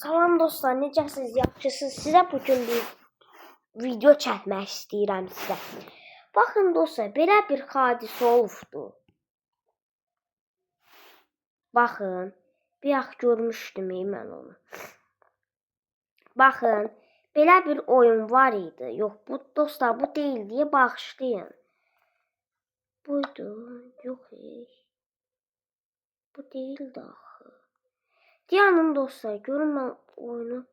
Salam dostlar, necəsiniz? Yaxşısınız? Sizə bugün bir video çəkmək istəyirəm sizə. Baxın dostlar, belə bir hadisə olubdu. Baxın, bayaq görmüşdüm mən onu. Baxın, belə bir oyun var idi. Yox, bu dostlar, bu deyil deyə bağışlayın. Buydu, yox, bu deyildi axı. Dayanın dostlar, görün mən oyunu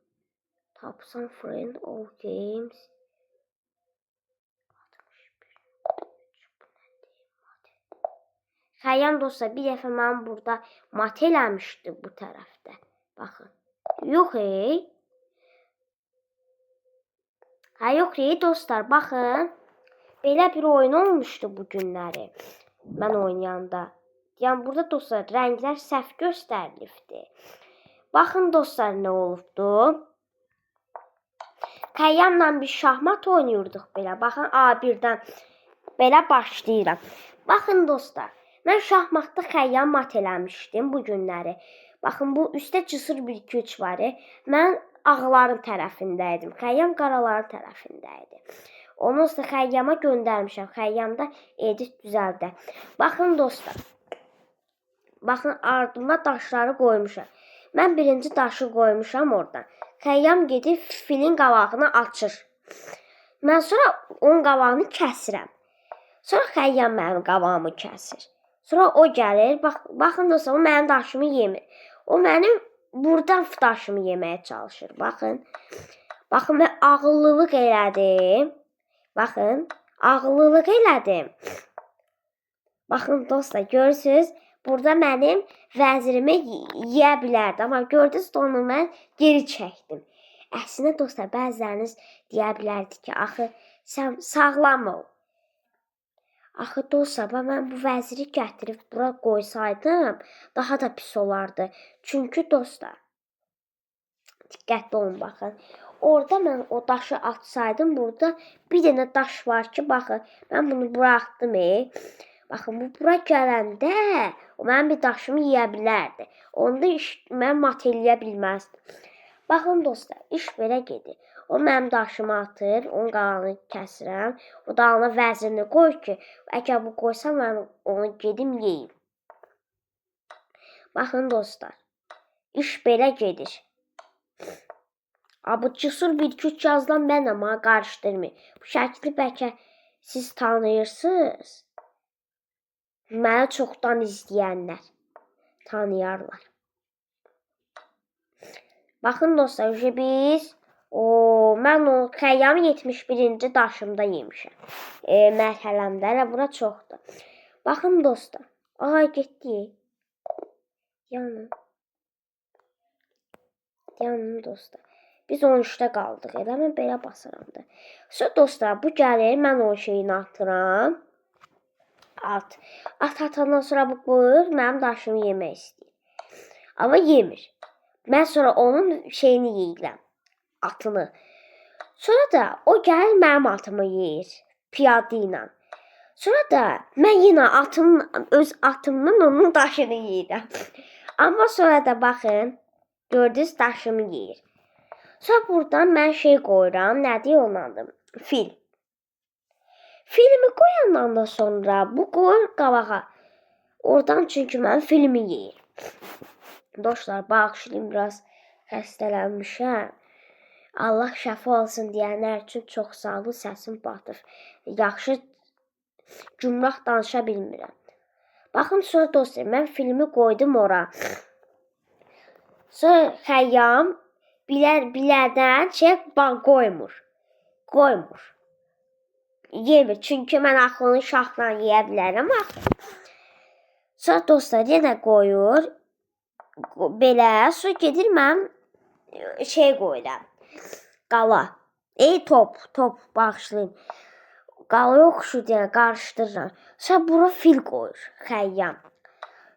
tapsam. Friend of Games 61. Xəyyam dostlar, bir dəfə mən burada mat eləmişdi bu tərəfdə. Baxın. Yox ey. Hə yox ey dostlar, baxın. Belə bir oyun olmuşdu bu günləri. Mən oynayanda. Yəni burada dostlar, rənglər səhv göstərilibdi. Baxın dostlar, nə olubdu? Xəyyamla bir şahmat oynayırdıq belə. Baxın, A1-dən belə başlayıram. Baxın dostlar, mən şahmatda Xəyyam mat eləmişdim bu günləri. Baxın, bu üstdə cısır 1 2 3 var. Mən ağların tərəfində idim. Xəyyam qaraların tərəfində idi. Onu isə Xəyyama göndərmişəm. Xəyyam da edit düzəldə. Baxın dostlar. Baxın, ardıma daşları qoymuşam. Mən birinci daşı qoymuşam oradan. Xəyyam gedib filin qabağını açır. Mən sonra onun qabağını kəsirəm. Sonra Xəyyam mənim qabağımı kəsir. Sonra o gəlir, bax, baxın dostlar, o mənim daşımı yemir. O mənim buradan daşımı yeməyə çalışır. Baxın. Baxın, mən ağıllılıq elədim. Baxın, ağıllılıq elədim. Baxın dostlar, görürsüz? Burada mənim vəzirimi yeyə bilərdi. Amma gördünüz, onu mən geri çəkdim. Əslində dostlar, bəziləriniz deyə bilərdi ki, axı sən sağlam ol. Axı dostlar, mən bu vəziri gətirib bura qoysaydım, daha da pis olardı. Çünki dostlar, diqqətli olun, baxın. Orada mən o daşı atsaydım, burada bir dənə daş var ki, baxın, mən bunu bura atdım. Baxın, bu bura gələndə o mənim bir daşımı yeyə bilərdi. Onda iş, mən mat eləyə bilməzdim. Baxın dostlar, iş belə gedir. O mənim daşımı atır, onun qalanını kəsirəm. O dalına vəzirini qoy ki, əgər bu qoysam, mən onu gedim yeyim. Baxın dostlar, iş belə gedir. A, bu cısır 1 2 3 yazılan mənəm ha, qarışdırmayın. Bu şəkli bəlkə siz tanıyırsınız. Məni çoxdan izləyənlər tanıyarlar. Baxın dostlar, biz mən o Xəyyamı 71-ci daşımda yemişəm. Mərhələmdə elə bura çoxdur. Baxın dostlar. Aha, getdi. Yanın. Yanın dostlar. Biz 13-də qaldıq. Elə mən belə basıram da. Sonra dostlar, bu gəlir, mən onun şeyini atıram. At. At atandan sonra bu qoyur, mənim daşımı yemək istəyir. Amma yemir. Mən sonra onun şeyini yeyirəm. Atını. Sonra da o gəlir mənim atımı yeyir. Piyada ilə. Sonra da mən yenə atım, öz atımdan onun daşını yeyirəm. Amma sonra da baxın, gördünüz, daşımı yeyir. Sonra buradan mən şey qoyuram. Nədir onun adı? Fil. Filmi qoyandan da sonra bu qoyur qabağa. Oradan çünki mən filmi yeyir. Dostlar, bağışlayın, biraz xəstələnmişəm. Allah şəfa olsun deyənlər üçün çox sağ olun. Səsim batır. Yaxşı gümrah danışa bilmirəm. Baxın sonra dostlar, mən filmi qoydum ora. Sonra Xəyyam bilərdən şey qoymur. Qoymur. Yemir. Çünki mən axı onu şahla yeyə bilərəm axı. Sonra dostlar, yenə qoyur. Belə. Sonra gedir mən şey qoyuram. Qala. Top, top, bağışlayın. Qala oxşur, yəni qarışdırıram. Sonra bura fil qoyur Xəyyam.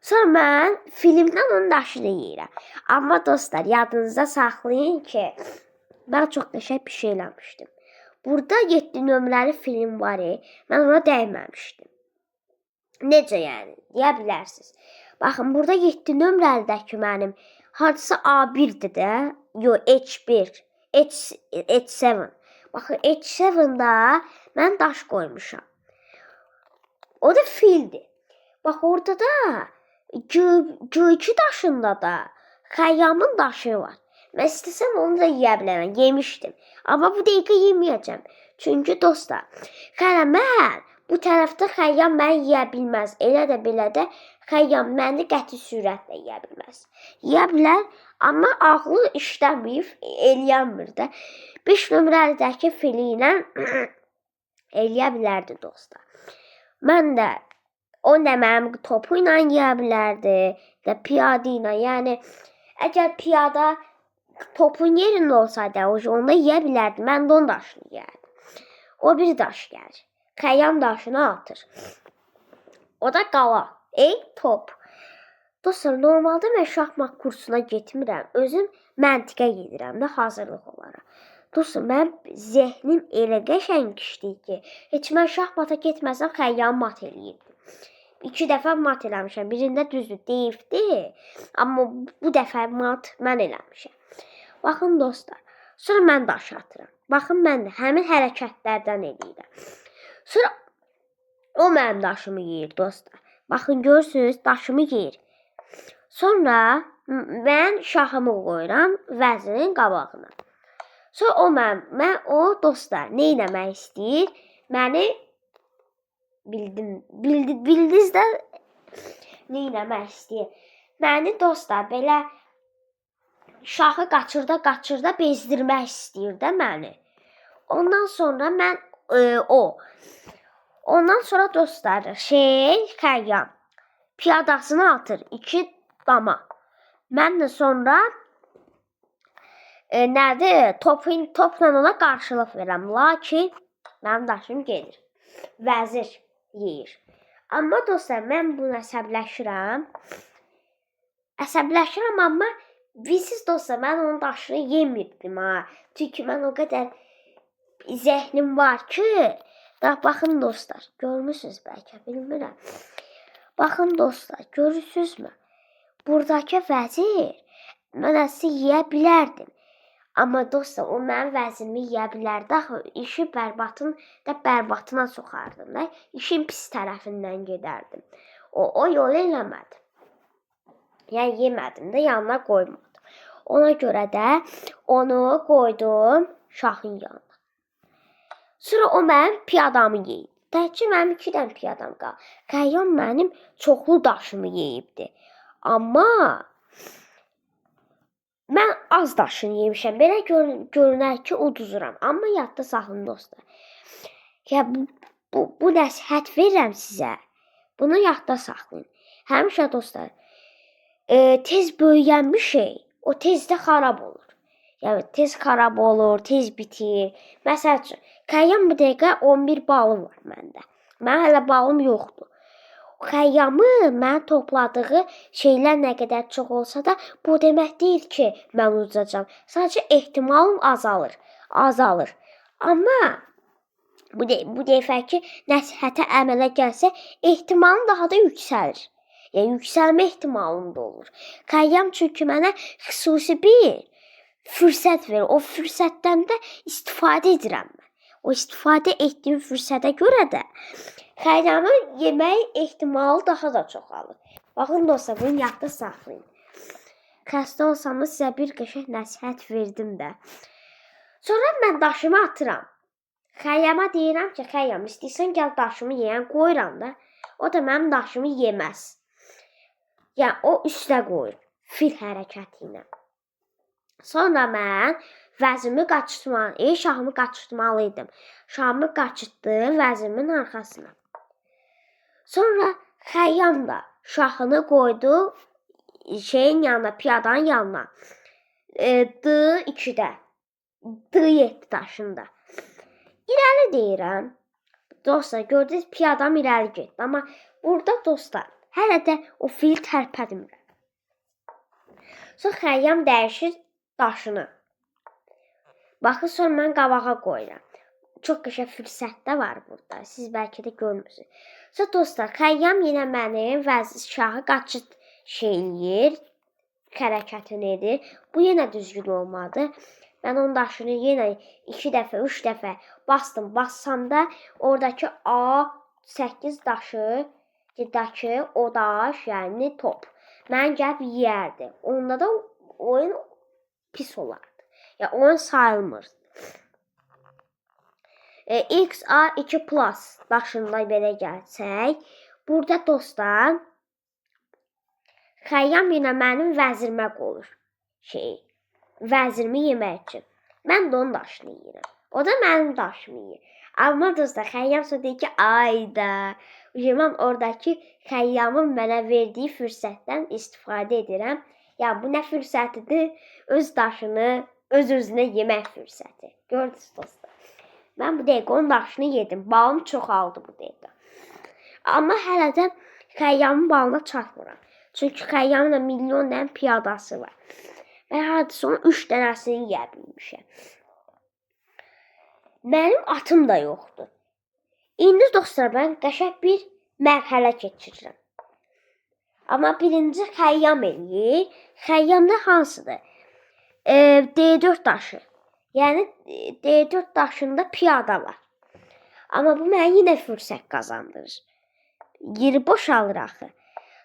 Sonra mən filmdən onun daşını yeyirəm. Amma dostlar, yadınızda saxlayın ki, mən çox qəşəng bir şey eləmişdim. Burada 7 nömrəli film var. Mən ona dəyməmişdim. Necə yəni? Deyə bilərsiniz. Baxın, burada 7 nömrəlidəki mənim Hardasa A1-dir də. Yo, H1. H, H7. Baxın, H7-da mən daş qoymuşam. O da fildir. Bax, orada da G2 daşında da Xəyyamın daşı var. Mən istəsəm onu da yeyə bilərəm. Yemişdim. Amma bu dəqiqə yeməyəcəm. Çünki dostlar, hələ mən bu tərəfdə Xəyyam məni yeyə bilməz. Elə də belə də Xəyyam məni qəti sürətlə yeyə bilməz. Yeyə bilər, amma ağlı işləməyib, eləyənmir də. 5 nömrəlidəki fili ilə eləyə bilərdi dostlar. Mən də o da mənim topu ilə yeyə bilərdi, də piyada ilə. Yəni əgər piyada topun yerində olsaydı, onu da yeyə bilərdi. Mən də onun daşını yeyərdim. O bir daş gəlir. Xəyyam daşını atır. O da qala. Top. Dostlar, normalda mən şahmat kursuna getmirəm. Özüm məntiqə gedirəm də hazırlıq olaraq. Dostlar, mənim zehnim elə qəşəng işləyir ki, heç mən şahmata getməsəm Xəyyam mat eləyirdim. 2 dəfə mat eləmişəm. Birində düzdür, deyibdi. Amma bu dəfə mat mən eləmişəm. Baxın dostlar, sonra mən daş atıram. Baxın, mən də həmin hərəkətlərdən eləyirəm. Sonra o mənim daşımı yeyir dostlar. Baxın, görürsünüz, daşımı yeyir. Sonra mən şahımı qoyuram vəzirin qabağına. Sonra o mən o dostlar nə eləmək istəyir? Məni bildiniz də nə eləmək istəyir? Məni dostlar belə şahı qaçırda bezdirmək istəyir də məni. Ondan sonra mən o. Ondan sonra dostlar Xəyyam piyadasını atır 2 dama. Mən də sonra nədir? Topla ona qarşılıq verirəm. Lakin mənim daşım gedir. Vəzir yeyir. Amma dostlar mən buna əsəbləşirəm. Əsəbləşirəm amma bilirsiniz dostlar, mən onun daşını yemirdim ha. Çünki mən o qədər zehnim var ki, da baxın dostlar, görmüsünüz bəlkə, bilmirəm. Baxın dostlar, görürsünüzmü? Buradakı vəzir mən əslində yeyə bilərdim. Amma dostlar, o mənim vəzirimi yeyə bilərdi. Axı işi bərbatın da bərbatına soxardım da. İşin pis tərəfindən gedərdim. O yolu eləmədim. Yəni yemədim də, yanına qoymadım. Ona görə də onu qoydum şahın yanına. Sonra o mənim piyadamı yeyib. Təkcə mənim 2 dənə piyadam qaldı. Xəyyam mənim çoxlu daşımı yeyibdi. Amma mən az daşını yemişəm. Belə görünər ki, uduzuram. Amma yadda saxlayın dostlar. Ya bu nəsihət verirəm sizə. Bunu yadda saxlayın. Həmişə dostlar, tez böyüyən bir şey, o tez də xarab olur. Yəni tez xarab olur, tez bitir. Məsəl üçün, Xəyyam bu dəqiqə 11 balı var məndə. Mənim hələ balım yoxdur. Xəyyamı mən topladığı şeylər nə qədər çox olsa da, bu demək deyil ki, mən udacağam. Sadəcə ehtimalım azalır, azalır. Amma bu dəfəki nəsihətə əmələ gəlsə, ehtimalım daha da yüksəlir. Yəni yüksəlmə ehtimalım da olur. Xəyyam çünki mənə xüsusi bir fürsət verir. O fürsətdən də istifadə edirəm mən. O istifadə etdiyim fürsətə görə də Xəyyamı yemək ehtimalı daha da çoxalır. Baxın dostlar, bunu yadda saxlayın. Xəstə olsam da sizə bir qəşəng nəsihət verdim də. Sonra mən daşımı atıram. Xəyyama deyirəm ki, Xəyyam, istəyirsən gəl daşımı yeyən qoyuram da. O da mənim daşımı yeməz. Yəni o üstə qoyur fil hərəkəti ilə. Sonra mən vəzimi qaçırtmalı, şahımı qaçırtmalı idim. Şahımı qaçırtdım vəzirimin arxasına. Sonra Xəyyam da şahını qoydu şeyin yanına, piyadanın yanına. D2-də. D7 daşında. İrəli deyirəm. Dostlar, gördünüz piyadam irəli getdi. Amma burada dostlar, hələ də o fil tərpətmirəm. Sonra Xəyyam dəyişir daşını. Baxın, sonra mən qabağa qoyuram. Çox qəşəng fürsət də var burada. Siz bəlkə də görmürsünüz. Sonra dostlar, Xəyyam yenə mənim vəzir şahı qaçırt şey eləyir. hərəkətini edir. Bu yenə düzgün olmadı. Mən onun daşını yenə 2 dəfə, 3 dəfə bastım. Bassam da oradakı A8 daşı, dakı o daş, yəni top. Mən gəlib yeyərdi. Onda da oyun pis olardı. Ya oyun sayılmır. XA2 plus daşında belə gəlsək, burada dostlar Xəyyam yenə mənim vəzirimə qoyur şey, vəzirimi yemək üçün. Mən də onun daşını yeyirəm. O da mənim daşımı yeyir. Amma dostlar Xəyyam sonra deyir ki, ayda. Mən oradakı Xəyyamın mənə verdiyi fürsətdən istifadə edirəm. Yəni bu nə fürsətidir? Öz daşını öz-özünə yemək fürsəti. Gördünüz dostlar. Mən bu dəqiqə onun daşını yedim. Balım çoxaldı bu dəqiqə. Amma hələ də Xəyyamın balına çatmıram. Çünki Xəyyamın da milyon dənə piyadası var. Mən hardasa onun 3 dənəsini yeyə bilmişəm. Mənim atım da yoxdur. İndi dostlar mən qəşəng bir mərhələ keçirirəm. Amma birinci Xəyyam eləyir. Xəyyam da hansıdır? D4 daşı. Yəni D4 daşında piyada var. Amma bu mənə yenə fürsət qazandırır. Yeri boşalır axı.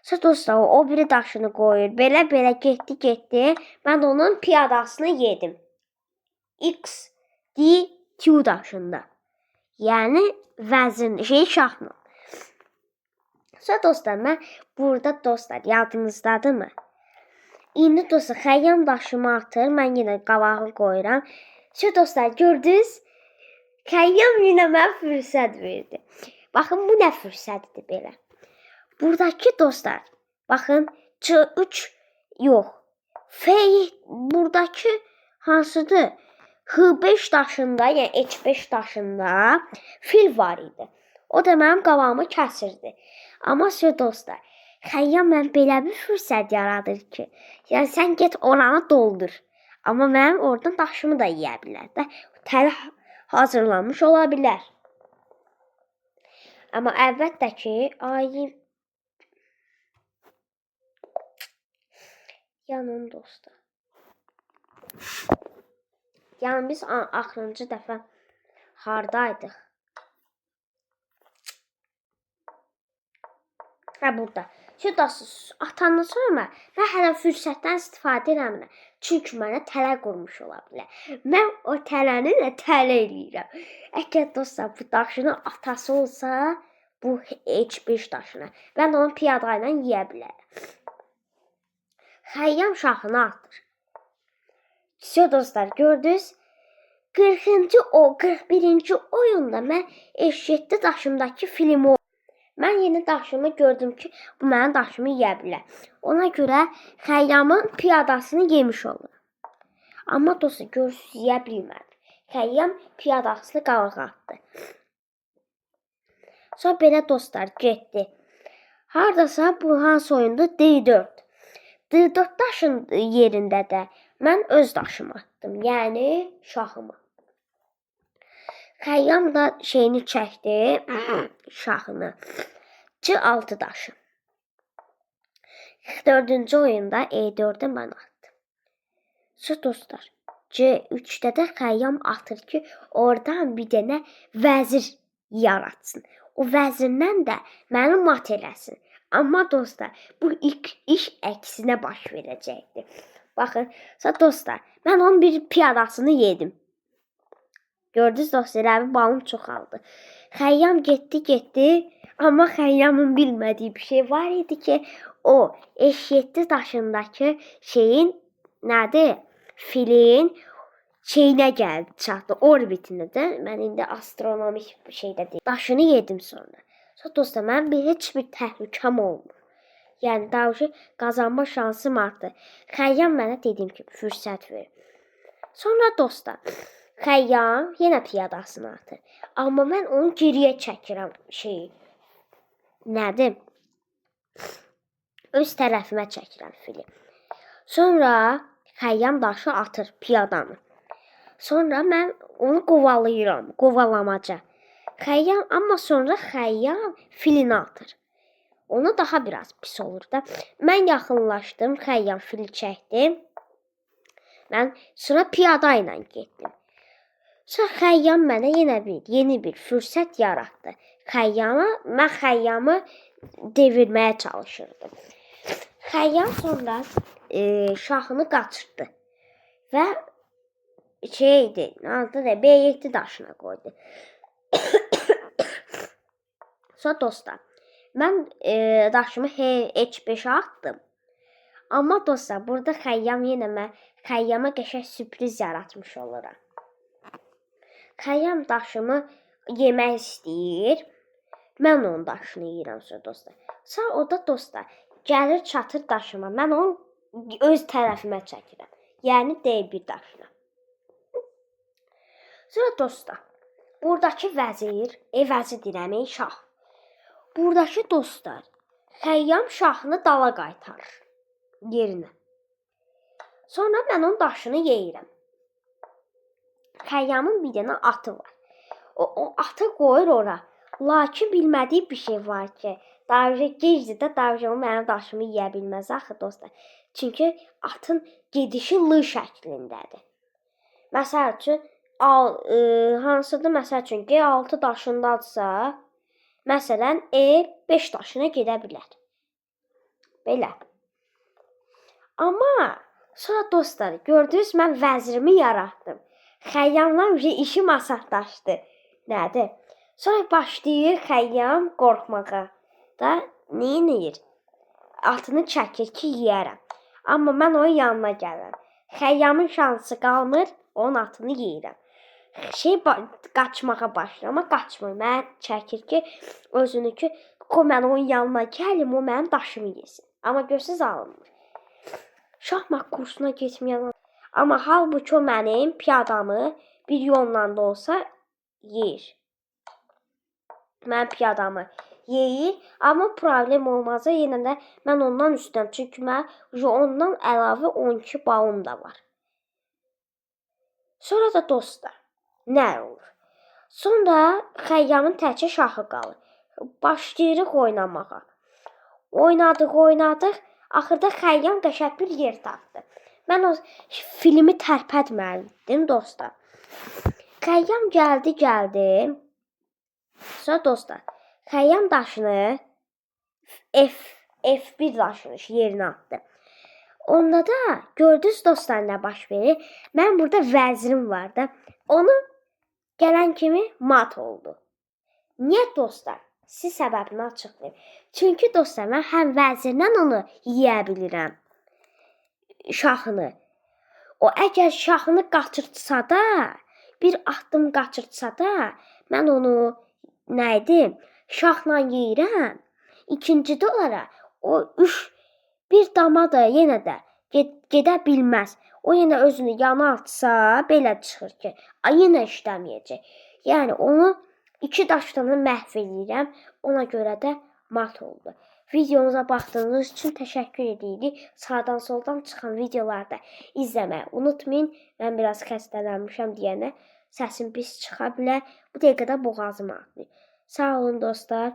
Sonra dostlar o biri daşını qoyur. Belə-belə getdi. Mən də onun piyadasını yedim. X D Q daşında. Yəni vəzin şey şahla. Sonra dostlar mən burada dostlar yadınızdadırmı? İndi dostlar Xəyyam daşımı atır. Mən yenə qabağı qoyuram. Sonra dostlar gördünüz? Xəyyam yenə mənə fürsət verdi. Baxın bu nə fürsətidir belə. Buradakı dostlar, baxın C3 yox. F buradakı hansıdır? H5 daşında, yəni H5 daşında fil var idi. O da mənim qabağımı kəsirdi. Amma söz dostlar, Xəyyam mən belə bir fürsət yaradır ki, yəni sən get oranı doldur. Amma mənim oradan daşımı da yeyə bilər də. Tələ hazırlanmış ola bilər. Amma əlbəttə ki, ay yanın dostlar. Yəni biz axırıncı dəfə hardaydıq? Hə, burada. Şu atandan sonra mən hələ fürsətdən istifadə eləmirəm. Çünki mənə tələ qurmuş ola bilər. Mən o tələni də tələ eləyirəm. Əgər dostlar bu daşının atası olsa, bu H5 daşına, mən onu piyada ilə yeyə bilərəm. Xəyyam şahını atır. Vəsə dostlar gördünüz? 40-cı o 41-ci oyunda mən H7 daşımdakı filmi mən yeni daşımı gördüm ki, bu mənim daşımı yeyə bilər. Ona görə Xəyyamın piyadasını yemiş olur. Amma dostlar görürsünüz yeyə bilmədi. Xəyyam piyadasını qabağa atdı. Sonra belə dostlar getdi. Hardasa bu hansı oyundu? D4. D4 daşın yerində də mən öz daşımı atdım. Yəni şahımı. Xəyyam da şeyini çəkdi, şahını. C6 daşı. 4-cü oyunda E4-ə mən atdım. Sonra dostlar, C3-də də Xəyyam atır ki, oradan bir dənə vəzir yaratsın. O vəzirdən də məni mat eləsin. Amma dostlar, bu ilk iş əksinə baş verəcəkdi. Baxın, sonra dostlar, mən onun bir piyadasını yedim. Gördünüz dostlar, elə bir balım çoxaldı. Xəyyam getdi. Amma Xəyyamın bilmədiyi bir şey var idi ki, o H7 daşındakı şeyin nədir? Filin şeyinə gəldi, çatdı, orbitinə də. Mən indi astronomik bir şeydə deyim. Daşını yedim sonra. Sonra dostlar, mənim heç bir təhlükəm olmur. Yəni daha qazanma şansım artdı. Xəyyam mənə dediyim kimi fürsət verir. Sonra dostlar, Xəyyam yenə piyadasını atır. Amma mən onu geriyə çəkirəm şeyi. Nədir? Öz tərəfimə çəkirəm fili. Sonra Xəyyam daşı atır piyadanı. Sonra mən onu qovalayıram, qovalamaca. Xəyyam, amma sonra Xəyyam filini atır. Ona daha biraz pis olur da. Mən yaxınlaşdım, Xəyyam fil çəkdi. Mən sonra piyada ilə getdim. Sonra Xəyyam mənə yenə bir yeni bir fürsət yaratdı. Xəyyama, mən Xəyyamı devirməyə çalışırdım. Xəyyam sonra şahını qaçırtdı və şeydi, adı da B7 daşına qoydu. Sonra dostlar, mən daşımı H5-ə atdım. Amma dostlar, burada Xəyyam yenə mən Xəyyama qəşəng sürpriz yaratmış oluram. Xəyyam daşımı yemək istəyir. Mən onun daşını yeyirəm sonra dostlar. Sonra o da dostlar gəlir çatır daşıma. Mən onu öz tərəfimə çəkirəm. Yəni D1 daşına. Sonra dostlar, buradakı vəzir, vəzir deyirəm, şah. Buradakı dostlar, Xəyyam şahını dala qaytarır yerinə. Sonra mən onun daşını yeyirəm. Xəyyamın bir dənə atı var. O atı qoyur ora. Lakin bilmədiyi bir şey var ki, daha gecdir də daha o mənim daşımı yeyə bilməz axı dostlar. Çünki atın gedişi L şəklindədir. Məsəl üçün hansıdır? Məsəl üçün G6 daşındadırsa, məsələn E5 daşına gedə bilər. Belə. Amma sonra dostlar, gördünüz mən vəzirimi yaratdım. Xəyyamla işim asanlaşdı. Nədir? Sonra başlayır Xəyyam qorxmağa. Da nə edir? Atını çəkir ki, yeyərəm. Amma mən onun yanına gəlirəm. Xəyyamın şansı qalmır, onun atını yeyirəm. Qaçmağa başlayır, amma qaçmır. Mənə çəkir ki, özünü ki, qoy mən onun yanına gəlim, o mənim daşımı yesin. Amma görürsüz alınmır. Şahmat kursuna getməyən. Amma halbuki o mənim piyadamı bir yolla da olsa yeyir. Mənim piyadamı yeyir, amma problem olmaz. Yenə də mən ondan üstünəm. Çünki mən ondan əlavə 12 balım da var. Sonra da dostlar, nə olur? Sonra Xəyyamın təkcə şahı qalır. Başlayırıq oynamağa. Oynadıq, oynadıq. Axırda Xəyyam qəşəng bir yer tapdı. Mən o filmi tərpətməliydim dostlar. Xəyyam gəldi, gəldi. Sonra dostlar, Xəyyam daşını F1 daşını yerinə atdı. Onda da gördünüz dostlar nə baş verir? Mən burada vəzirim var da. Onu gələn kimi mat oldu. Niyə dostlar? Siz səbəbini açıqlayım. Çünki dostlar, mən həm vəzirlə onu yeyə bilirəm. Şahını. O əgər şahını qaçırtsa da, bir addım qaçırtsa da, mən onu nə edim? Şahla yeyirəm. İkincidə olaraq o bir dama da yenə də gedə bilməz. O yenə özünü yana atsa, belə çıxır ki, yenə işləməyəcək. Yəni onu iki daşdan məhv eləyirəm. Ona görə də mat oldu. Videomuza baxdığınız üçün təşəkkür edirik. Sağdan soldan çıxan videolarda izləməyi unutmayın. Mən biraz xəstələnmişəm deyənə səsim pis çıxa bilər. Bu dəqiqədə boğazım ağrıyır. Sağ olun dostlar.